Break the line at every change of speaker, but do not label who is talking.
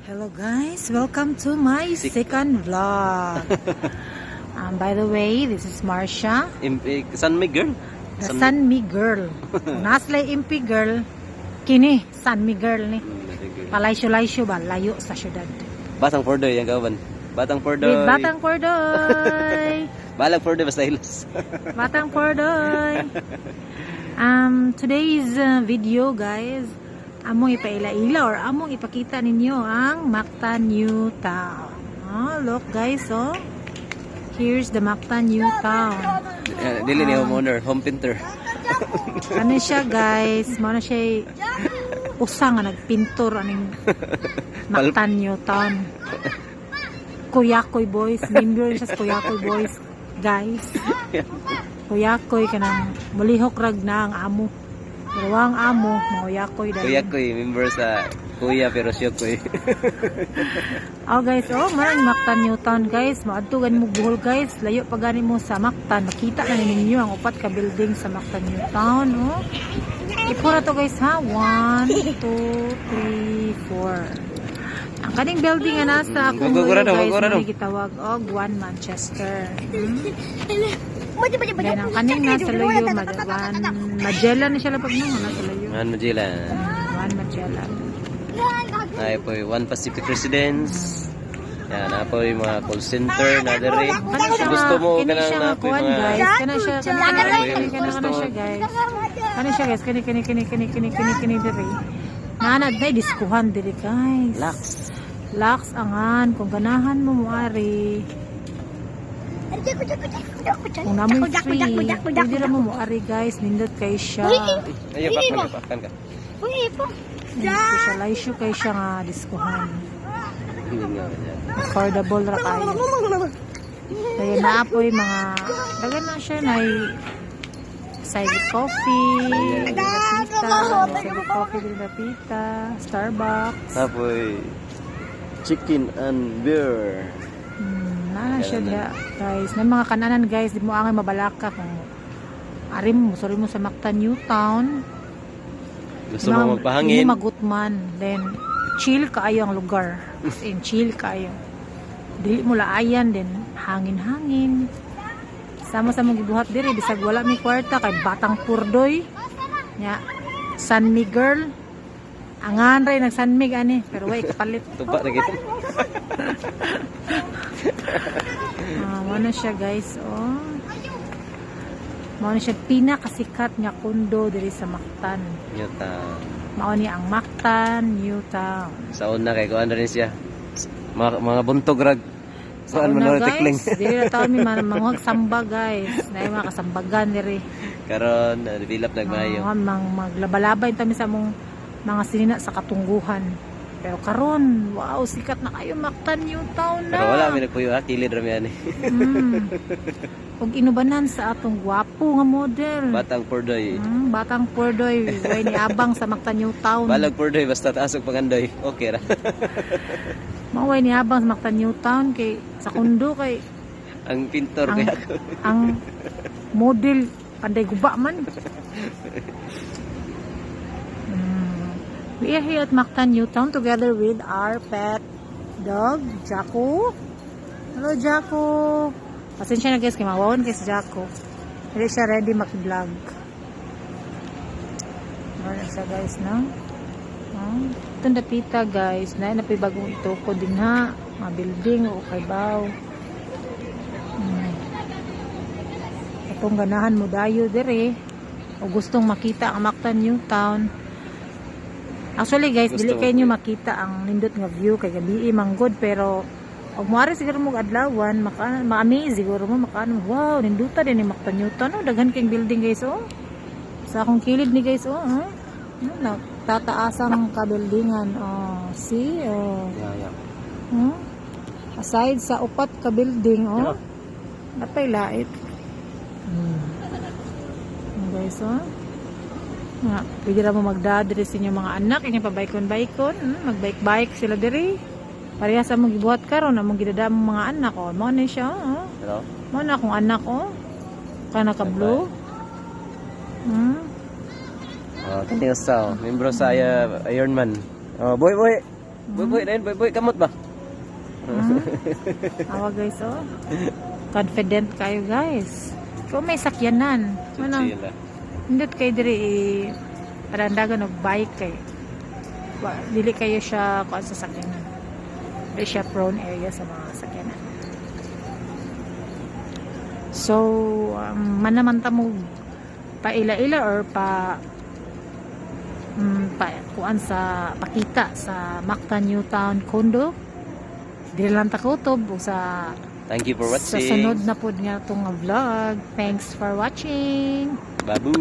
Hello guys, welcome to my second vlog. By the way, this is Marcia,
Impi, San Miguel.
The San Mi Girl. Kung naslay Impi Girl, kini San Mi Girl ni. Palaysyo-laysyo ba, layo sa syudad.
Batang Pordoy ang gawan. Batang Pordoy.
With Batang Pordoy.
Balag Pordoy basta hilos.
Batang Pordoy. Today's video, guys, among ipaila-ila or among ipakita ninyo ang Mactan New Town. Oh, look guys, oh. Here's the Mactan New Town.
Eh, dili ni homeowner, home painter.
Ano siya, guys? Mao na siya usa nga nagpintor aning Mactan New Town. Kuyakoy Boys, member siya sa Kuyakoy Boys, guys. Kuyakoy kanang mulihok rag na ang amo. Pero ang amo, mga kuyakoy dahil.
Kuya koy, member sa kuya pero siya koy.
Oh guys, oh, marang Mactan New Town, guys. Moadto gani mo Bohol, guys. Layo pa gani mo sa Mactan. Makita na ninyo ang upat ka building sa Mactan New Town, oh. Ipura to, guys, ha. 1, 2, 3, 4. Ang kaning building nga nasa akong
Go, go, go,
luyo,
go,
guys,
go, go,
may gitawag og One Manchester. Then ang kaning nasa luyo, One Magellan na siya lapag no, nasa luyo.
One Magellan.
One Magellan.
Ay po, One Pacific Residence. Yan, na po yung mga call center na diri.
Kani siya
Gusto mo
kini
kanang
siya
na
nga
po
kuan
yung mga
guys. Kana siya kana kana kani kana kana siya, guys. Kani siya, guys, kani kani kani kani kani kani kani diri. Naanad na diskuhan diri, guys.
Lux.
Lux angan kung ganahan mo moari. Kung namoy free, pwede ra mo moari, guys, nindot kay siya.
Ay, bakkan ka, bakkan ka.
Specialize kay siya nga diskuhan.
Hindi nga yan.
Affordable ra kayo. Kaya naapoy mga dagan na siya na Side Coffee, Pita, Side Coffee, Pita, Starbucks.
Tapoy chicken and beer.
Na siya diha, guys. Na mga kananan, guys, di mo angay mabalaka kung ari mo, sorry mo sa Mactan New Town.
Gusto mo magpahangin?
Di mo magutman. Then, chill kaayo ang lugar. As in, chill kaayo. Dili mo laayan, then hangin-hangin. Sama sa mong gibuhat diri, bisag wala mi kwarta kay Batang Purdoy. Nya, San Miguel. Angan ray nag San Mig ani, pero way kapalit.
Tupa na gid.
Ah, mao na siya, guys, oh. Mao na siya pinakasikat nga kondo diri sa Mactan.
New Town.
Mao ni ang Mactan New Town.
Sa una kay kuan rin siya. Mga buntog rag.
Sa
Kuan man
una,
na tikling.
guys, diri na taon mi manguhag samba, guys. Na mga kasambagan diri.
Karon develop nagmayo.
Mga mang maglabalabay ta mi sa among mga sinina sa katungguhan. Pero karon, wow, sikat na kayo Mactan New Town na.
Pero wala mi nagpuyo ha, kilid ra mi ani.
Ug inubanan sa atong gwapo nga model.
Batang Pordoy.
Batang Pordoy, way ni abang sa Mactan New Town.
Balag Pordoy basta taas og pangandoy. Okay ra.
Mao way ni abang sa Mactan New Town kay sa kundo kay
Ang pintor
ang,
kay ako.
Ang model panday guba man. We are here at Mactan New Town together with our pet dog, Jacko. Hello, Jacko. Pasensya na, guys, kay mawawon kay si Jacko. Hindi siya ready maki-vlog. Ano siya, guys, no? Oh, itong dapita, guys, na napay bagong ituko din ha. Mga building o kay baw. Itong ganahan mo dayo dire o gustong makita ang Mactan New Town. Actually, guys,
Gusto
dili
mo
kay nyo
po.
Makita ang nindot nga view kay gabi man gud, pero og moari siguro mo adlawan, maka ma-amaze siguro mo, makaano, wow, ninduta din ni Mactan New Town, oh, daghan kay building, guys, oh. Sa akong kilid ni, guys, oh, oh. Ano, tataasang kabuildingan, oh. See, oh.
Yeah.
Aside sa upat ka building, oh. Napay lait. Guys, oh. Nga, pwede ra mo magdadiri sa inyong mga anak, inyong pabaykon-baykon, magbike-bike sila diri. Pareha sa among gibuhat karon, among gidada among mga anak, oh. Mao na siya, oh.
Hello.
Mao na akong anak, oh. Kana ka blue.
Oh, kani usaw, membro sa Iron Man. Oh, boy boy. Boy boy dayon, boy boy kamot ba?
Awa guys, oh. Confident kayo, guys. Kung may sakyanan. Ano?
Chill ah.
Hindot kay diri parandagan og bike kay. Dili kayo siya kuan sa sakyanan. Dili siya prone area sa mga sakyanan. So, man naman ta mo paila-ila or pa kuan sa pakita sa Mactan New Town Condo. Dili lang ta kutob ug sa
Thank you for
sa
watching.
sunod na pod nga tong vlog. Thanks for watching.
Babu.